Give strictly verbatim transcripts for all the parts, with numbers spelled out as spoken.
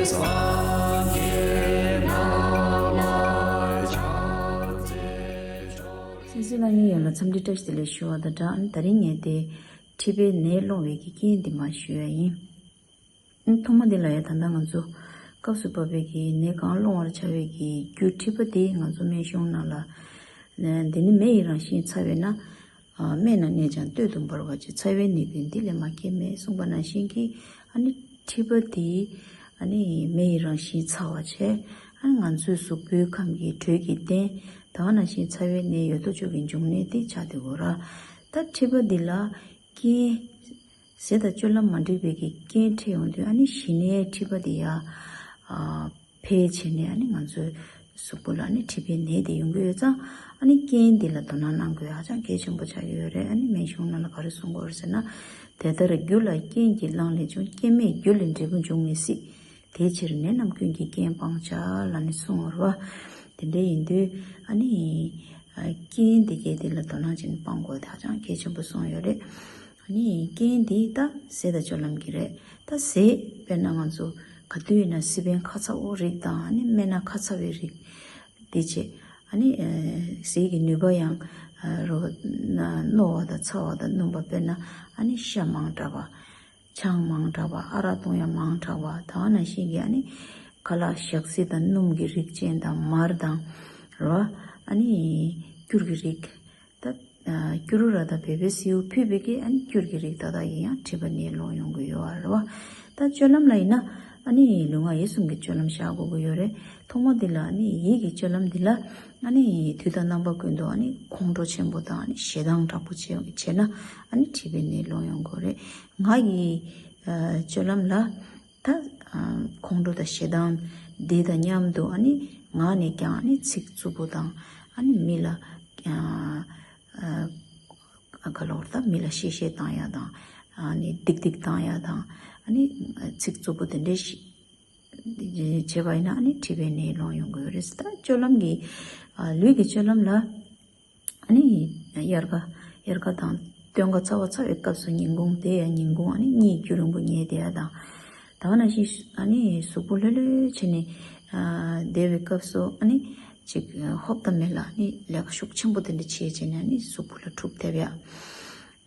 སེམས་སེམས་ལ་ངའི་ཡོད་ལ་འཚམས་འདྲི་བཀྲ་ཤིས་བདེ་ལེགས་ཞུ་བ་དང་སྦྲགས། ཨ་ནི་དེ་རིང་ངས་དེ་མཁྲིས་པའི་ནད་སློང་བའི་གི་རྐྱེན་འདི་མར་ཞུ་ཡ་ཡིན། ཨ་ནི་ཐོག་མ་འདི་ལ་ཡ་ད་ལྟ་ང་ཚོ་སྐབས་སུ་བབས་པའི་གི་ནད་གང་སློང་བར་བྱ་བའི་གི་རྒྱུ་མཁྲིས་པ་དེ་ང་ཚོ་སྨན་གཞུང་ནང་ལ་ནད་འདི་ནི་མེ་ཡི་རང་བཞིན་ཚ་བས་ན། སྨན་ན་གནས་ཀྱང་སྟོད་དུ་འབར་བ་ཇི། ཚ་བའི་ནད་ཀུན་འདི་ལས་མ་སྐྱེས་མེད་གསུངས་པ་ནང་བཞིན་གྱི། ཨ་ནི་མཁྲིས་པ་དེ་ཨ་ནི་མེ་ཡི་རང་བཞིན་ཚ་བ་བྱས། ཨ་ནི་ང་ཚོའི་གཟུགས་པོའི་ཁམས་ཀྱི་དྲོད་ཀྱི་རྟེན་ད་ག་ནང་བཞིན་ཚ་བའི་ནད་ཡོད་དོ་ཅོག་གི་འབྱུང་གནས་དེ་ཆགས་བསྡད་ཡོད་ར། ད་མཁྲིས་པ་འདི་ལ་རྐྱེན་ཟས་དང་སྤྱོད་ལམ་མ་འགྲིག་པའི་གི་རྐྱེན་འཕྲད་ཡོང་དུས། ཨ་ནི་གཞི་ནས་མཁྲིས་པ་འདི་ཡ་ཨ། འཕེལ་བྱས་ནས་ཨ་ནི་ང་ཚོའི་གཟུགས་པོ་ལ་ཨ་ནི་མཁྲིས་པའི་ནད་དེ་ཡོང་གི་ཡོད་ཙང་། ཨ་ནི་རྐྱེན་འདི་ལ་དོ་སྣང་གནང་དགོས་ཧ་ཅང་གལ་ཆེན་པོ་ཆགས་ཀྱི་ཡོད་རེད། ཨ་ནི་སྨན་གཞུང་ནང་ལ་ག་རེ་གསུང་གི་ཡོད་རེད་ཟེར་ན། དེ་ལྟར་རྒྱུ་ལ་རྐྱེན་གྱིས་བསླངས་ལས་བྱུང་། རྐྱེན་མེད་རྒྱུ་ལས་འབྲས་བུ་འབྱུང་མི་སྲིད། དེའི་ཕྱིར་ནད་རྣམས་ཀུན་གྱི་རྐྱེན་སྤང་བྱ། ལབ་ནས་གསུངས་པ་རེད་བ། དེ་འདྲ་ཡིན་དུས་ཨ་ནི་རྐྱེན་འདི་གས་དེ་ལ་དོ་སྣང་བྱས་ནས་སྤང་དགོས་དེ་ཧ་ཅང་གལ་ཆེན་པོ་གསུངས་ཡོད་རེད། ཨ་ནི་རྐྱེན་འདི་ད་ཟས་དང་སྤྱོད་ལམ་གྱི་རེད། ད་ཟས་དཔེར་ན་ང་ཚོ་ག་དུས་ཡིན་ན་སི་པན་ཁ་ཚ་བོ་རིགས་དང་། ཨ་ནི་སྨན་སྣ་ཁ་ཚ་བའི་རིགས་འདི་བྱས། ཨ་ནི་ཨ་ཟས་ཀྱི་ནུས་པ་ཡང་ཨ་རོ་ན་རྣོ་བ་དང་ཚ་བ་དང་སྣུམ་པ། དཔེར་ན་ཨ་ནི་ཤ་མང་དྲགས་པ། ཆང་མང་དྲགས་པ། ཨ་རག་བཏུང་ཡ་མང་དྲགས་པ། ད་ག་ནང་བཞིན་གྱི་ཨ་ནི་ཁ་ལག་ཞག་ཚི་དང་སྣུམ་གྱི་རིགས་ཅན་དང་། མར་དང་རོ། ཨ་ནི་སྐྱུར་གྱི་རིགས། ད་སྐྱུ་རུ་ར་དང་བེ་བེ་སེའུ་ཕུད་པའི་གི་ཨ་ནི་སྐྱུར་གྱི་རིགས་ད་ལྟ་ཡིན་ཡང་མཁྲིས་པ་ནད་སློང་ཡོང་གི་ཡོད་རེད་བ། ད་སྤྱོད་ལམ་ལ་ཡིན་ན་ཨ་ནི་ལུས་ངག་ཡིད་གསུམ་གྱི་སྤྱོད་ལམ་བཞག་དགོས་ཀྱི་ཡོད་རེད། ཐོག་མ་འདི་ལ་ཨ་ནི་ཡིད་ཀྱི་སྤྱོད་ལམ་འདི་ལ་ཨ་ནི་དུས་དང་རྣམ་པ་ཀུན་ཏུ་ཨ་ནི་ཁོང་ཁྲོ་ཆེན་པོ་དང་ཨ་ནི་ཞེ་སྡང་དྲག་པོ་བྱས་བྱས་ན་ཨ་ནི་མཁྲིས་པའི་ནད་སློང་ཡོང་གི་ཡོད་རེད། ངག་གི་ཨ་སྤྱོད་ལམ་ལ་ད་ཨ་ཁོང་ཁྲོ་དང་ཞེ་སྡང་འདི་དང་མཉམ་དུ་ཨ་ནི་ངག་ནས་ཀྱང་ཨ་ནི་ཚིག་རྩུབ་པོ་དང་། ཨ་ནི་མི་ལ་ཨ་ཨ་ག་ལབ་དགོས་རེད། ད་མི་ལ་གཤེ་གཤེ་བཏང་ཡ་དང་། ཨ་ནི་སྡིག་སྡིག་བཏང་ཡ་དང་། ཨ་ནི་ཚིག་རྩུབ་པོ་དེ་འདྲའི་ཞིག་བྱས་པ་ཡིན་ན་ཨ་ནི་མཁྲིས་པའི་ནད་སློང་ཡོང་གི་ཡོད་རེད། ད་སྤྱོད་ལམ་གྱི་ཨ་ལུས་ཀྱི་སྤྱོད་ལམ་ལ་ཨ་ནི་དབྱར་ཁ་དབྱར་ཁ་དང་སྟོན་ཁ་ཚ་བ་ཚ་བའི་སྐབས་སུ་ཉིན་གུང་དེ་ཡང་ཉིན་གུང་ཨ་ནི་གཉིད་རྒྱུན་རིང་པོ་ཉལ་བསྡད་ཡ་དང་། ད་ག་ནང་བཞིན་ཨ་ནི་གཟུགས་པོ་ལྷོད་ལྷོད་བྱས་ནས་ཨ་བསྡད་པའི་སྐབས་སུ་ཨ་ནི་ཅིག་ཧོབ་ཏེ་མེད་ལ་ཨ་ནི་ལས་ཀ་ཤུགས་ཆེན་པོ་དེ་འདྲ་བྱས་བྱས་ནས་ཨ་ནི་གཟུགས་པོ་ལ་འཁྲུག་ཐེབས་ཡ།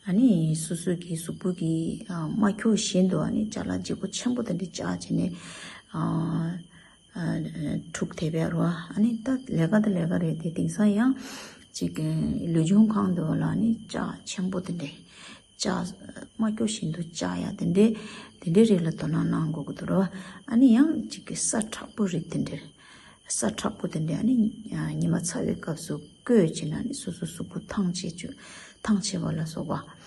ཨ་ནི་སོ་སོ་གི་གཟུགས་པོ་གི་ཨ་རྨ་ཁྱོ་བཞིན་དུ་ཨ་ནི་ཅ་ལག་ལྗིད་པོ་ཆེན་པོ་དེ་འདྲ་བཅག་བྱས་ནས་ཨ་ཨ་འཁྲུག་ཐེབས་ཡ་རེད་བ། ཨ་ནི་ད་ལས་ཀ་ད་ལས་ཀ་རེད་དེ། དེང་སང་ཡང་ཅིག་ལུས་སྦྱོང་ཁང་དུ་ལ་ཨ་ནི་ལྕགས་ཆེན་པོ་དེ་འདྲ་ལྕགས་རྨ་ཁྱོ་བཞིན་དུ་བཅག་ཡ་དེ་འདྲ་དེ་འདྲའི་རིགས་ལ་དོ་སྣང་གནང་དགོས་ཀྱི་འདུག་རེད་བ། ཨ་ནི་ཡང་ཅིག་གི་ས་མཁྲེགས་པོ་རིགས་དེ་འདྲ། ས་མཁྲེགས་པོ་དེ་འདྲ་ཨ་ནི་ཉི་མ་ཚ་བའི་སྐབས་སུ་བསྐོལ་བྱས་ན་ཨ་ནི་སོ་སོ་གཟུགས་པོ་ཐང་ཆད་བཅུག་ཐང་ཆད་པ་ལ་སོགས་པ།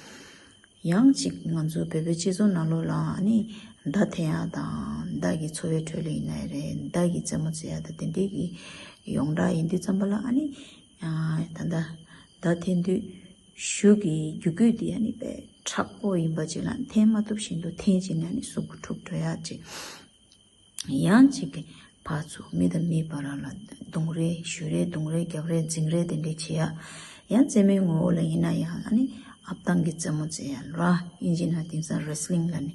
ཡང་ཅིག་ང་ཚོ་བོད་པའི་སྤྱི་ཚོགས་ནང་ལོགས་ལ་ཨ་ནི་མདའ་འཐེན་ཡ་དང་། མདའ་གི་འཚོ་བའི་ཁྲོད་ལ་ཡིན་ན་རེད། མདའ་གི་རྩེད་མོ་རྩེ་ཡ་དང་དེ་འདྲའི་གི་ཡོངས་གྲགས་ཡིན་དུས་ཙམ་པ་ལ་ཨ་ནི་ད་ལྟ་མདའ་འཐེན་དུས་གཞུ་གི་རྒྱུ་རྒྱུད་དེ་ཨ་ནི་དཔེ་མཁྲེགས་པོ་ཡིན་པ་ཅིག་ལ་འཐེན་མ་ཐུབ་བཞིན་དུ་འཐེན་བྱས་ན་ཨ་ནི་གཟུགས་པོ་འཁྲུག་འགྲོ་ཡ་ཅིག་ཡང་ཅིག་གི་ཕར་ཚུར་མི་དང་མི་བར་ལ་རྡུང་རེས་གཞུ་རེས་རྡུང་རེས་རྒྱབ་རེས་འཛིང་རེས་དེ་འདྲས་བྱེད་ཡ། ཡང་རྩེད་མོའི་ངོ་བོ་ལ་ཡིན་ན་ཡང་ཨ་ནི་ཨབ་ཐང་གི་རྩེད་མོ་རྩེ་ཡ་ལ་ཨིན་ཇི་ནང་དེང་སང་རེ་སི་ལིང་ལབ་ནས།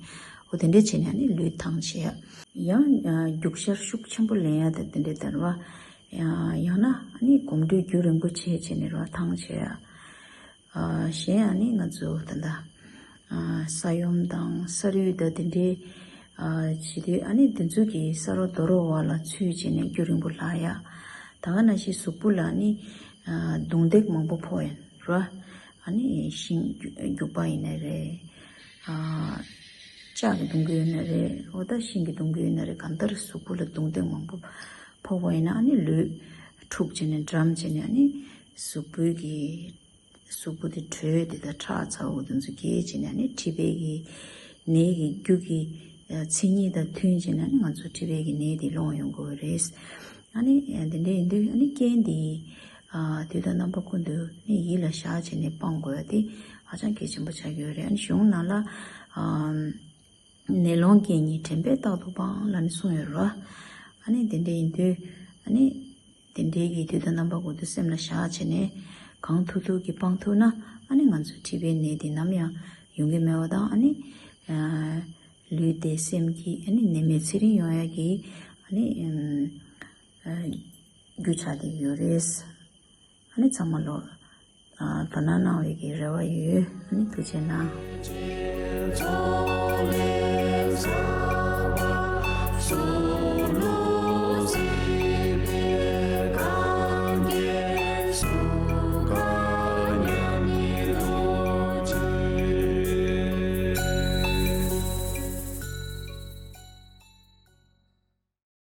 འོ་དེ་འདྲས་བྱས་ནས་ཨ་ནི་ལུས་ཐང་ཆད་ཡ། ཡང་རྒྱུག་ཤར་ཤུགས་ཆེན་པོ་ལེན་ཡ་དེ་དེ་འདྲས་དར་བ། ཡང་ན་ཨ་ནི་གོམ་འགྲོས་རྒྱུན་རིང་པོ་བྱས་བྱས་ནས་ར་ཐང་ཆད་ཡ། གཞན་ཨ་ནི་ང་ཚོ་ད་ལྟ་ས་ཡོམ་དང་ས་རུད་དང་དེ་འདྲའི་བྱེད་དུས་ཨ་ནི་དེ་ཚོ་གི་ས་རོ་རྡོ་རོ་བ་ལ་ཚུད་བྱས་ནས་རྒྱུན་རིང་པོ་ལྷག་ཡ། ད་ག་ནང་བཞིན་གཟུགས་པོ་ལ་ཨ་ནི་རྡུང་རྡེག་མང་པོ་ཕོག་ཡ་ར། ཨ་ནི་ཤིང་རྒྱུག་པ་ཡིན་ན་རེད། ལྕགས་ཀྱི་རྡུང་གི་ཡོད་ན་རེད། འོ་ད་ཤིང་གི་རྡུང་གི་ཡོད་ན་རེད། གང་ལྟར་གཟུགས་པོ་ལ་རྡུང་རྡེག་མང་པོ་ཕོག་པ་ཡིན་ན་ཨ་ནི་ལུས་འཁྲུག་བྱས་ནས་འགྲམ་བྱས་ནས་ཨ་ནི་གཟུགས་པོའི་གི་གཟུགས་པོ་དེ་དྲོད་དེ་དང་ཁྲག་ཚ་བོ་དེ་ཚོ་རྒྱས་བྱས་ནས་ཨ་ནི་མཁྲིས་པའི་གི་ནད་ཀྱི་རྒྱུ་གི་མཚན་ཉིད་དང་མཐུན་བྱས་ནས་ཨ་ནི་ང་ཚོ་མཁྲིས་པའི་གི་ནད་དེ་སློང་ཡོང་གི་ཡོད་རེད། ཨ་ནི་དེ་འདྲ་ཡིན་དུས་ཨ་ནི་རྐྱེན་དེ་དུས་དང་རྣམ་པ་ཀུན་ཏུ་ནི་ཡིད་ལ་བཞག་བྱས་ནས་སྤང་དགོས་ཡ་དེ་ཧ་ཅང་གལ་ཆེན་པོ་ཆགས་ཀྱི་ཡོད་རེད། ཨ་ནི་གཞུང་ནང་ལ་ནད་སློང་རྐྱེན་ཉིད་དྲན་པས་རྟག་ཏུ་སྤང་ལབ་ནས་གསུངས་ཡོད་རེད་བ། ཨ་ནི་དེ་འདྲ་ཡིན་དུས་ཨ་ནི། དེ་འདྲའི་གི་དུས་དང་རྣམ་པ་ཀུན་ཏུ་སེམས་ལ་བཞག་བྱས་ནས་གང་ཐུབ་ཐུབ་ཀྱིས་སྤང་ཐུབ་ན་ཨ་ནི་ང་ཚོ་མཁྲིས་པའི་ནད་འདི་ནམ་ཡང་ཡོང་གི་མེད་པ་དང་། ཨ་ནི་ཨ་ ལུས་བདེ་སེམས་སྐྱིད་ཨ་ནི་ནད་མེད་ཚེ་རིང་ཡོང་ཡ་གི་ཨ་ནི་ཨམ་ཨ་རྒྱུ་ཆགས་བསྡད་ཡོད་རེད། ཨ་ནི་ཚང་མ་ལོ་ཨ་དོ་སྣང་གནང་བའི་གི་རེ་བ་ཡོད། ཨ་ནི་ཐུགས་རྗེ་གནང་།